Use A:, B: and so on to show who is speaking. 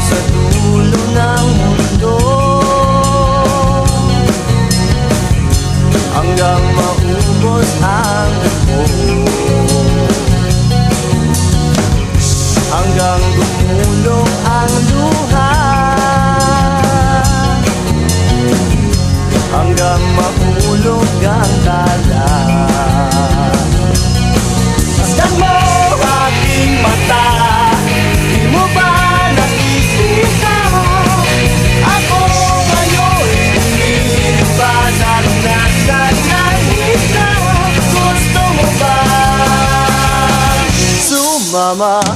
A: Sa dulo ng mundo, hanggang maubos ang dugo, hanggang gumulong ang luha, hanggang mahulog ang tala. Masdan mo aking mata, di mo ba nakikita? Ako ngayon'y lumilipad at nasa langit na. Gusto mo ba sumama?